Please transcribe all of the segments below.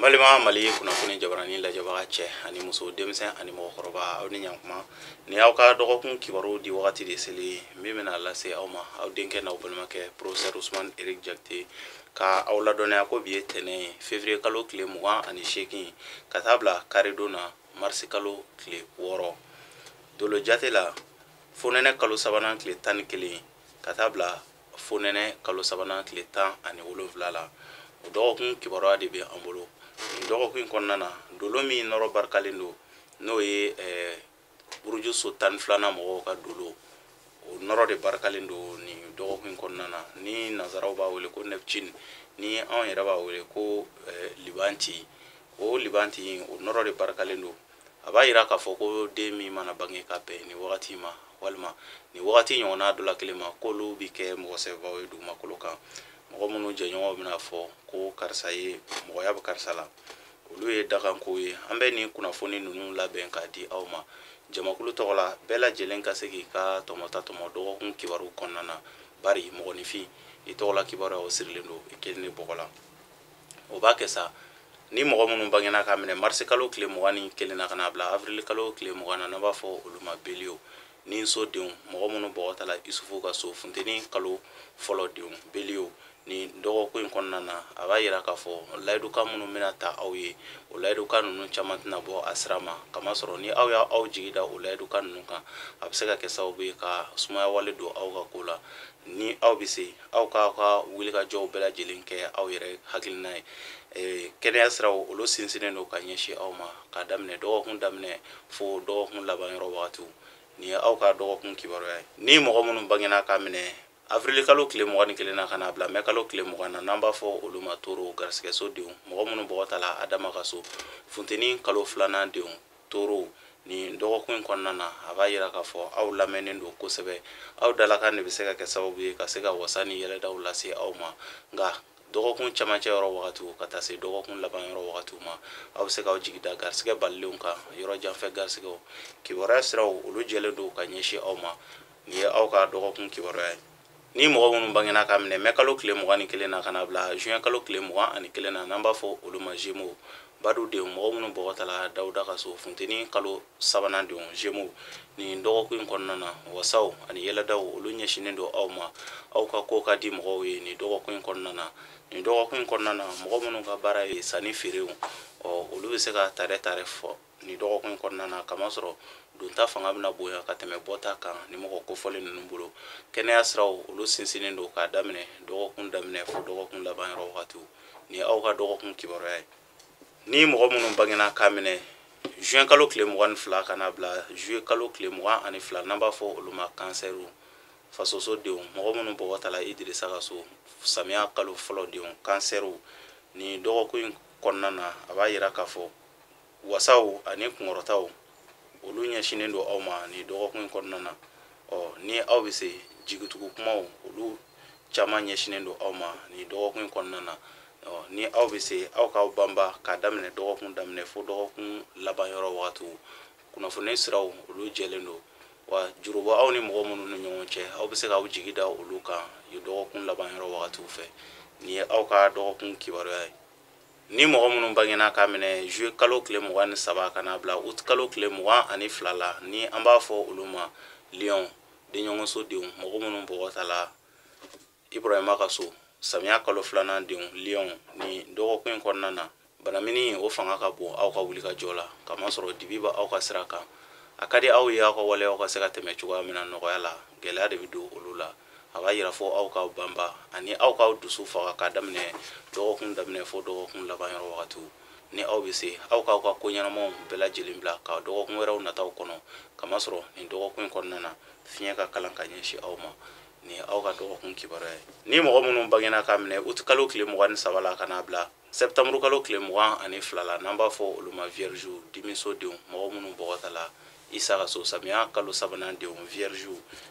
Balima Mali kunnafoni jabarani lajɛbaga cɛ ani muso, denmisɛn ani mɔgɔkɔrɔba, aw ni ɲankuma. Ni aw ka dɔgɔkun kibaru di wagati de seli, min bɛna lase aw ma, aw denkɛ n'aw balimakɛ professeur Ousmane Eric Diakité, ka aw ladɔnniya ko bi ye tɛnɛn ye, février kalo tile 28, ka taa bila karidon na, marisi kalo tile 6. Dolo jate la, fonɛnɛ kalo sabanan tile 11 ka taa bila fonɛnɛ kalo sabanan tile 17 la, o dɔgɔkun kibaruya de bɛ an bolo. Nin dɔgɔkun in kɔnɔna na, dolo min nɔrɔ barikalen don, n'o ye buruju so 12nan mɔgɔw ka dolo, o nɔrɔ de barikalen don nin dɔgɔkun in kɔnɔna na, ni nanzaraw b'a wele ko Neptune, ni anw yɛrɛ b'a wele ko libanti. O libanti, o nɔrɔ de barikalen don. A b'a yira k'a fɔ ko den min mana bange ka bɛn nin wagati ma, walima nin wagati ɲɔgɔnna dɔ la kelen ma, k'olu bi kɛ mɔgɔ sɛbɛbaw ye dugumakolo kan, mɔgɔ minnu jɛɲɔgɔnw bɛna fɔ ko karisa ye mɔgɔya bɛ karisa la, olu ye dakankow ye. An bɛ nin kunnafoni ninnu labɛn k'a di aw ma jamakulu tɔgɔ la, bɛɛ lajɛlen ka se k'i ka tɔmɔta tɔmɔ dɔgɔkun kibaru kɔnɔna na, bari mɔgɔninfin i tɔgɔ la kibaruya o sirilen don i kelen de bɔgɔ la. O b'a kɛ sa, ni mɔgɔ minnu bangena k'a minɛ marisi kalo tile 21 na ka n'a bila avril kalo tile 20 na, n'an b'a fɔ olu ma bélier, ni so denw, mɔgɔ minnu bɔgɔ ta la Isufu ka so, funteni kalo fɔlɔ denw, bélier, ni dɔgɔkun in kɔnɔna na, a b'a yira k'a fɔ layidukan minnu bɛna ta aw ye, o layidukan ninnu caman tɛna bɔ a sira ma, kamasɔrɔ ni aw y'aw jigi da o layidukan ninnu kan, a bɛ se ka kɛ sababu ye ka sumaya wale don aw ka ko la. Ni aw bɛ se, aw k'aw ka wulikajɔw bɛɛ lajɛlen kɛ aw yɛrɛ hakilina ye. Kɛnɛya siraw, olu sinsinnen don ka ɲɛsin aw ma k'a daminɛ dɔgɔkun daminɛ fo dɔgɔkun laban yɔrɔ wagatiw. Nin ye aw ka dɔgɔkun kibaruya ye. Ni mɔgɔ minnu bangena k'a minɛ avril kalo tile 21 na ka n'a bila mɛ kalo tile 20 na, n'an b'a fɔ olu ma toro, garisigɛso denw, mɔgɔ minnu bɔgɔ ta la Adama ka so, funteni kalo filanan denw, toro, nin dɔgɔkun in kɔnɔna na, a b'a yira k'a fɔ aw lamɛnnen don kosɛbɛ. Aw dalakan de bɛ se ka kɛ sababu ye ka se ka wasa ni yɛlɛdaw lase aw ma. Nka dɔgɔkun camancɛ yɔrɔ wagatiw ka taa se dɔgɔkun laban yɔrɔ wagatiw ma, aw bɛ se k'aw jigi da garisigɛ balilenw kan, yɔrɔ janfɛ garisigɛw. Kibaruya siraw, olu jɛlen don ka ɲɛsin aw ma. Nin ye aw ka dɔgɔkun kibaruya ye. Ni mɔgɔ minnu bangena k'a minɛ mɛ kalo tile 21 na ka n'a bila juin kalo tile 21 na, n'an b'a fɔ olu ma Gémeaux, badu denw, mɔgɔ minnu bɔgɔ ta la Dawuda ka so, funteni kalo sabanan denw, Gémeaux, nin dɔgɔkun in kɔnɔna na, wasaw ani yɛlɛdaw, olu ɲɛsinnen don aw ma. Aw ka ko ka di mɔgɔw ye nin dɔgɔkun in kɔnɔna na. Nin dɔgɔkun in kɔnɔna na, mɔgɔ minnu ka baara ye sanni feerew, olu bɛ se ka tare tare fɔ nin dɔgɔkun in kɔnɔna na, kamasɔrɔ donta fanga bɛna bonya ka tɛmɛ bɔta kan ni mɔgɔ kofɔlen ninnu bolo. Kɛnɛya siraw, olu sinsinnen don k'a daminɛ dɔgɔkun daminɛ fo dɔgɔkun laban yɔrɔ wagatiw. Nin ye aw ka dɔgɔkun kibaruya ye. Ni mɔgɔ minnu bangena k'a minɛ juin kalo tile 22 ka n'a bila juillet kalo tile 22, n'an b'a fɔ olu ma kansɛriw, fasoso denw, mɔgɔ minnu bɔgɔ ta la Idirisa ka so, samiya kalo fɔlɔ denw, kansɛriw, nin dɔgɔkun in kɔnɔna na, a b'a yira k'a fɔ wasaw ani kunkɔrɔtaw, olu ɲɛsinnen don aw ma nin dɔgɔkun in kɔnɔna na. Ni aw bɛ se, jigitugu kumaw, olu caman ɲɛsinnen don aw ma nin dɔgɔkun in kɔnɔna na. Ni aw bɛ se, aw k'aw banba k'a daminɛ dɔgɔkun daminɛ fo dɔgɔkun laban yɔrɔ wagatiw. Kunnafoni siraw, olu jɛlen don wa jurubɔ aw ni mɔgɔ minnu ni ɲɔgɔn cɛ, aw bɛ se k'aw jigi da olu kan dɔgɔkun laban yɔrɔ wagatiw fɛ. Nin ye aw ka dɔgɔkun kibaruya ye. Ni mɔgɔ minnu bangena k'a minɛ juillet kalo tile 23 ka n'a bila août kalo tile 22 la, ni an b'a fɔ olu ma lion, denɲɔgɔnso denw, mɔgɔ minnu bɔgɔ ta la Ibrahima ka so, samiya kalo filanan denw, lion, ni dɔgɔkun in kɔnɔna na, banamini o fanga ka bon aw ka wulikajɔ la, kamasɔrɔ dibi bɛ aw ka sira kan. A ka di aw ye aw ka waleyaw ka se ka tɛmɛ cogoya min na nɔgɔya la, gɛlɛya de bɛ don olu la. A b'a yira fɔ aw k'aw banba ani aw k'aw dusu faga k'a daminɛ dɔgɔkun daminɛ fo dɔgɔkun laban yɔrɔ wagatiw. Ni aw bɛ se, aw k'aw ka ko ɲɛnamaw bɛɛ lajɛlen bila ka dɔgɔkun wɛrɛw nataw kɔnɔ, kamasɔrɔ nin dɔgɔkun in kɔnɔna na, fiɲɛ ka kalan ka ɲɛsin aw ma. Nin ye aw ka dɔgɔkun kibaruya ye. Ni mɔgɔ minnu bangena k'a minɛ août kalo tile 23 la ka n'a bila septembre kalo tile 22 la, n'an b'a fɔ olu ma vierge, dimiso denw, mɔgɔ minnu bɔgɔ ta la Isa ka so, samiya kalo sabanan denw, vierge,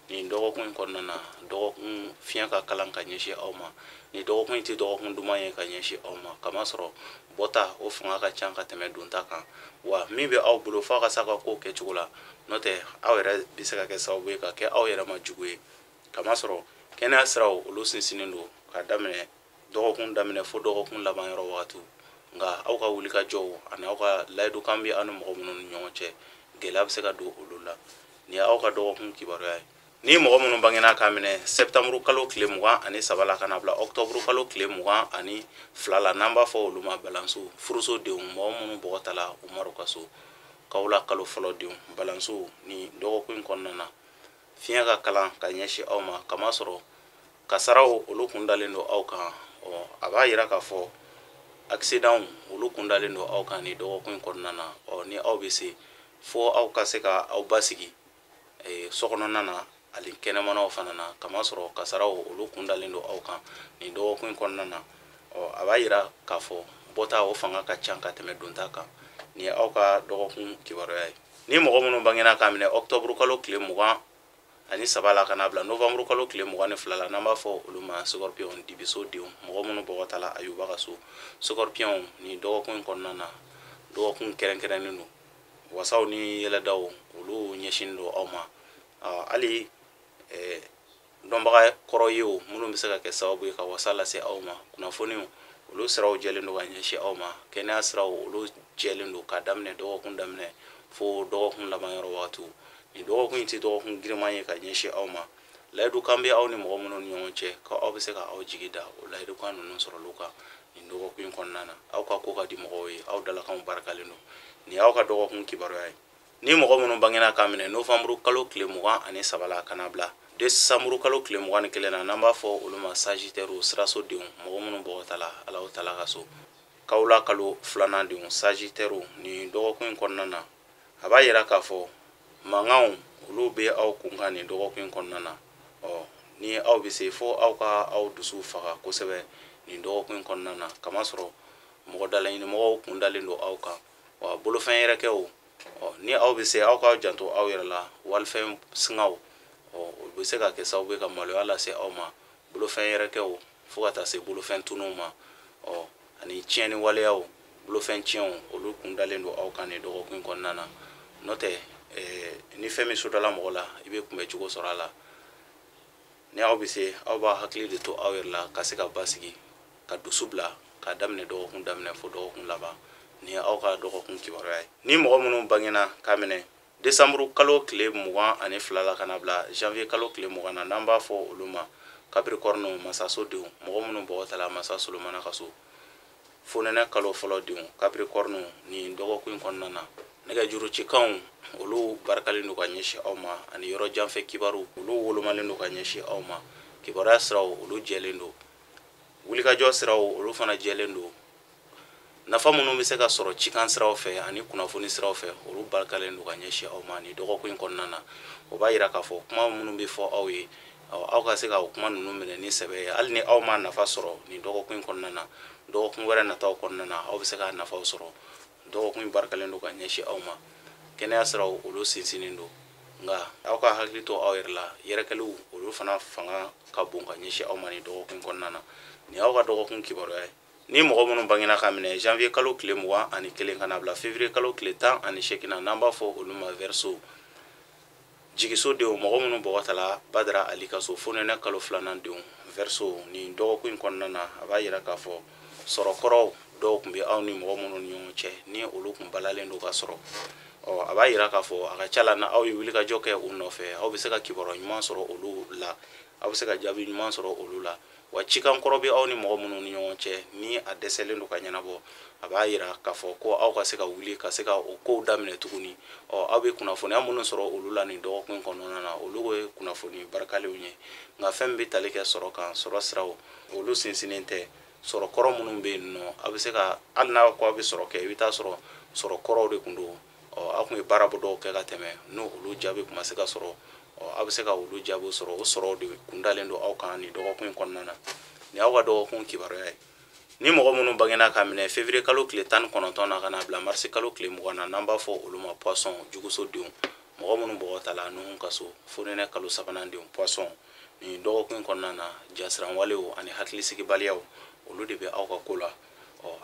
nin dɔgɔkun in kɔnɔna na, dɔgɔkun fiɲɛ ka kalan ka ɲɛsin aw ma. Nin dɔgɔkun in tɛ dɔgɔkun duman ye ka ɲɛsin aw ma, kamasɔrɔ bɔta o fanga ka ca ka tɛmɛ donta kan, wa min bɛ aw bolo f'a ka s'a ka ko kɛcogo la, n'o tɛ aw yɛrɛ bɛ se ka kɛ sababu ye ka kɛ aw yɛrɛ ma jugu ye, kamasɔrɔ kɛnɛya siraw, olu sinsinnen don k'a daminɛ dɔgɔkun daminɛ fo dɔgɔkun laban yɔrɔ wagatiw. Nka aw ka wulikajɔw ani aw ka layidukan bɛ aw ni mɔgɔ minnu ni ɲɔgɔn cɛ, gɛlɛya bɛ se ka don olu la. Nin ye aw ka dɔgɔkun kibaruya ye. Ni mɔgɔ minnu bangena k'a minɛ sɛptanburu kalo tile 23 la ka na bila ɔkutɔburu kalo tile 22 la, n'an b'a fɔ olu ma balansiw, furuso denw, mɔgɔ minnu bɔgɔ tala Umaru ka so, kawula kalo fɔlɔ denw, balansiw, ni dɔgɔkun in kɔnɔna na fiɲɛ ka kalan ka ɲɛsin aw ma, kamasɔrɔ kasaraw olu kun dalen don aw kan. A b'a yira k'a fɔ accident olu kun dalen don aw kan ni dɔgɔkun in kɔnɔna na. Ni aw bɛ se fo aw ka se ka aw basigi sokɔnɔna na ani kɛnɛmanaw fana na, kamasɔrɔ kasaraw olu kun dalen don aw kan nin dɔgɔkun in kɔnɔna na. A b'a yira k'a fɔ bɔta o fanga ka ca ka tɛmɛ donta kan. Nin ye aw ka dɔgɔkun kibaruya ye. Ni mɔgɔ minnu bangena k'a minɛ ɔkutɔburu kalo tile 23 la ka na bila novanburu kalo tile 22 la, n'an b'a fɔ olu ma scorpion, dibiso denw, mɔgɔ minnu bɔgɔ tala Ayuba ka so, scorpion, nin dɔgɔkun in kɔnɔna na dɔgɔkun kɛrɛnkɛrɛnnen don, wasaw ni yɛlɛdaw olu ɲɛsinnen don aw ma. Hali dɔnbaga kɔrɔ ye o minnu bɛ se ka kɛ sababu ye ka wasa lase aw ma, kunnafoniw olu siraw jɛlen don ka ɲɛsin aw ma, kɛnɛya siraw olu jɛlen don k'a daminɛ dɔgɔkun daminɛ fo dɔgɔkun laban yɔrɔ wagatiw. Nin dɔgɔkun in tɛ dɔgɔkun giriman ye ka ɲɛsin aw ma. Layidukan bɛ aw ni mɔgɔ minnu ni ɲɔgɔn cɛ, ko aw bɛ se ka aw jigi da o layidukan ninnu sɔrɔliw kan nin dɔgɔkun in kɔnɔna na. Aw ka ko ka di mɔgɔw ye, aw dalakanw barikalen don. Nin y'aw ka dɔgɔkun kibaruya ye. Ni mɔgɔ minnu bangena k'a minɛ novanburu kalo tile 23 la ka na bila desanburu kalo tile 21 na, n'an b'a fɔ olu ma sagittaire, siraso denw, mɔgɔ minnu bɔgɔ tala Alahu taala ka so, kawula kalo filanan denw, sagittaire, nin dɔgɔkun in kɔnɔna na a b'a yira k'a fɔ mankanw olu bɛ aw kun kan nin dɔgɔkun in kɔnɔna na. Ni aw bɛ se fo aw ka aw dusu faga kosɛbɛ nin dɔgɔkun in kɔnɔna na, kamasɔrɔ mɔgɔ dalaɲinimɔgɔw kun dalen don aw kan, wa bolofɛn yɛrɛkɛw, ni aw bɛ se aw k'aw janto aw yɛrɛ la, walifɛn singaw, o bɛ se ka kɛ sababu ye ka maloya lase aw ma, bolofɛn yɛrɛkɛw fo ka taa se bolofɛn tununw ma, ani tiɲɛni waleyaw, bolofɛn tiɲɛw olu kun dalen don aw kan nin dɔgɔkun in kɔnɔna na. N'o tɛ, ni fɛn min sodala mɔgɔ la, i bɛ kunbɛ cogo sɔrɔ a la. Ni aw bɛ se, aw b'a hakili de to aw yɛrɛ la ka se ka basigi, ka dusu bila, k'a daminɛ dɔgɔkun daminɛ fo dɔgɔkun laban. Nin ye aw ka dɔgɔkun kibaruya ye. Ni mɔgɔ minnu bangena k'a minɛ desanburu kalo tile 22 la ka na bila janvier kalo tile 20 na, n'an b'a fɔ olu ma capricorne, masaso denw, mɔgɔ minnu bɔgɔ tala masa Solomana ka so, fonɛnɛ kalo fɔlɔ denw, capricorne, nin dɔgɔkun in kɔnɔna na nɛgɛjuru cikanw olu barikalen don ka ɲɛsin aw ma, ani yɔrɔ janfɛ kibaru olu wolomalen don ka ɲɛsin aw ma, kibaruya siraw olu jɛlen don, wulikajɔ siraw olu fana jɛlen don, nafa minnu bɛ se ka sɔrɔ cikan siraw fɛ ani kunnafoni siraw fɛ olu barikalen don ka ɲɛsin aw ma nin dɔgɔkun in kɔnɔna na. O b'a yira k'a fɔ kuma minnu bɛ fɔ aw ye, aw ka se ka o kuma ninnu minɛ ni sɛbɛ ye, hali ni aw ma nafa sɔrɔ nin dɔgɔkun in kɔnɔna na, dɔgɔkun wɛrɛ nataw kɔnɔna na aw bɛ se k'a nafaw sɔrɔ. Dɔgɔkun in barikalen don ka ɲɛsin aw ma. Kɛnɛya siraw olu sinsinnen don, nka aw ka hakili to aw yɛrɛ la, yɛrɛkɛliw olu fana fanga ka bon ka ɲɛsin aw ma nin dɔgɔkun in kɔnɔna na. Nin y'aw ka dɔgɔkun kibaruya ye. Ni mɔgɔ minnu bangena ka minɛ janvier kalo tile 21 ka na bila février kalo tile 18 na, n'an b'a fɔ olu ma Verseau, jigiso denw, mɔgɔ minnu bɔgɔ tala Badara Ali ka so, fonɛnɛ kalo filanan denw, Verseau, nin dɔgɔkun in kɔnɔna na a b'a yira k'a fɔ sɔrɔkɔrɔw dɔw tun bɛ aw ni mɔgɔ minnu ni ɲɔgɔn cɛ, ni olu tun balalen don ka sɔrɔ. A b'a yira k'a fɔ a ka ca la na aw ye wulikajɔ kɛ u nɔfɛ, aw bɛ se ka kibaruya ɲuman sɔrɔ olu la, aw bɛ se ka jaabi ɲuman sɔrɔ olu la. Wa cikan kɔrɔ bɛ aw ni mɔgɔ minnu ni ɲɔgɔn cɛ, ni a dɛsɛlen don ka ɲɛnabɔ, a b'a yira k'a fɔ ko aw ka se ka wuli ka se ka o kow daminɛ tuguni. Aw bɛ kunnafoniya minnu sɔrɔ olu la nin dɔgɔkun kɔnɔna na, olu ye kunnafoni barikalenw ye. Nka fɛn min bɛ tali kɛ sɔrɔ kan, sɔrɔ siraw olu sinsinnen tɛ. Sɔrɔ kɔrɔ minnu bɛ yen nɔ, a bɛ se ka, hali n'aw ko aw bɛ sɔrɔ kɛ, i bɛ taa sɔrɔ sɔrɔ kɔrɔw de tun don. Aw tun ye baara dɔw kɛ ka tɛmɛ, n'o olu jaabi tun ma se ka sɔrɔ, aw bɛ se ka olu jaabi sɔrɔ. O sɔrɔw de kun dalen don aw kan nin dɔgɔkun in kɔnɔna na. Nin y'aw ka dɔgɔkun kibaruya ye. Ni mɔgɔ minnu bangena ka minɛ février kalo tile 19 na ka na bila mars kalo tile 20 na, n'an b'a fɔ olu ma poisson, juguso denw, mɔgɔ minnu bɔgɔ tala Nuhu ka so, fonɛnɛ kalo sabanan denw, poisson, nin dɔgɔkun in kɔnɔna na jasiranwalew ani hakilisigibaliyaw olu de bɛ aw ka ko la.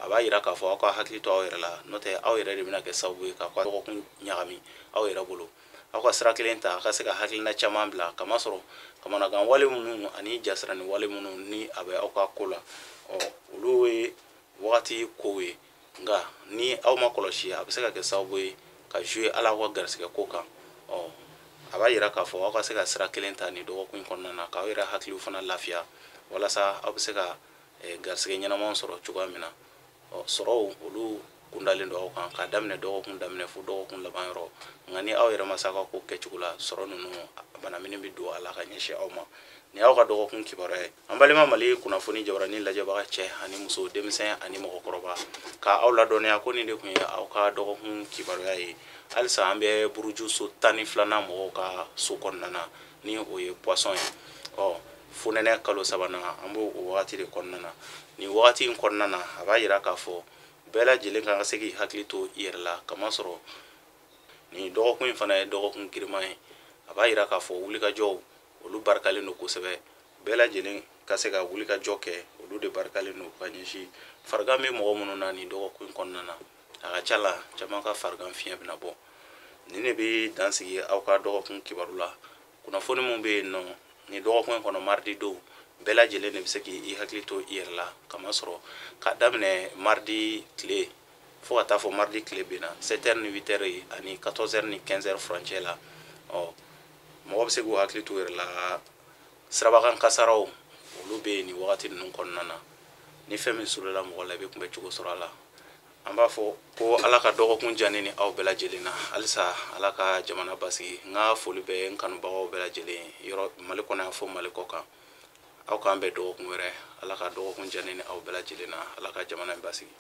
A b'a yira k'a fɔ aw ka hakili to aw yɛrɛ la, n'o tɛ aw yɛrɛ de bɛna kɛ sababu ye k'aw ka dɔgɔkun ɲagami aw yɛrɛ bolo. Aw ka sira kelen ta, aw ka se ka hakilina caman bila, kamasɔrɔ kamanagan wale minnu ani jasirani wale minnu ni a bɛ aw ka ko la, olu ye wagati kow ye. Nka ni aw ma kɔlɔsi, a bɛ se ka kɛ sababu ye ka jouer ala ka garisɛgɛ ko kan. Ɔ, a b'a yira k'a fɔ aw ka se ka sira kelen ta nin dɔgɔkun in kɔnɔna na, k'aw yɛrɛ hakiliw fana lafiya, walasa aw bɛ se ka garisɛgɛ ɲɛnamaw sɔrɔ cogoya min na. Ɔ, sɔrɔw olu kundalen don aw kan k'a daminɛ dɔgɔkun daminɛ fo dɔgɔkun laban yɔrɔ. Nka ni aw yɛrɛ ma se aw ka ko kɛcogo la, sɔrɔ ninnu banamini bɛ don a la ka ɲɛsin aw ma. Nin y'aw ka dɔgɔkun kibaruya ye. An balima Mali kunnafoni jabarani lajɛbaga cɛ ani muso, denmisɛn ani mɔgɔkɔrɔba, ka aw ladɔnniya ko nin de tun ye aw ka dɔgɔkun kibaruya ye. Halisa an bɛ buruju so 12nan mɔgɔw ka so kɔnɔna na, ni o ye Poisson ye. Ɔ, fonɛnɛ kalo sabanan, an b'o o wagati de kɔnɔna na. Nin wagati in kɔnɔna na, a b'a yira k'a fɔ bɛɛ lajɛlen kan ka se k'i hakili to i yɛrɛ la, kamasɔrɔ nin dɔgɔkun in fana ye dɔgɔkun giriman ye. A b'a yira k'a fɔ wulikajɔw olu barikalen don kosɛbɛ. Bɛɛ lajɛlen ka se ka wulikajɔ kɛ, olu de barikalen don ka ɲɛsin. Farigan bɛ mɔgɔ minnu na nin dɔgɔkun in kɔnɔna na, a ka ca la caman ka farigan fiɲɛ bɛna bɔ. Nin de bɛ dan sigi aw ka dɔgɔkun kibaru la. Kunnafoni min bɛ yen nɔ nin dɔgɔkun in kɔnɔ, mardi don, bɛɛ lajɛlen de bɛ se k'i hakili to i yɛrɛ la, kamasɔrɔ k'a daminɛ mardi tile fo ka taa fɔ mardi tile binna 7 heures ni 8 heures ani 14 heures ni 15 heures furancɛ la. Ɔ, mɔgɔ bɛ se k'u hakili to u yɛrɛ la. Sirabakan kasaraw olu bɛ yen nin wagati ninnu kɔnɔna na. Ni fɛn min surula mɔgɔ la, i bɛ kunbɛ cogo sɔrɔ a la. An b'a fɔ ko Ala ka dɔgɔkun diya ne ni aw bɛɛ lajɛlen na. Halisa Ala ka jamana basigi. N ka foli bɛ n kanubagaw bɛɛ lajɛlen yɔrɔ Mali kɔnɔ yan fo Mali kɔ kan. Aw k'an bɛn dɔgɔkun wɛrɛ. Ala ka dɔgɔkun diya ne ni aw bɛɛ lajɛlen na. Ala ka jamana in basigi.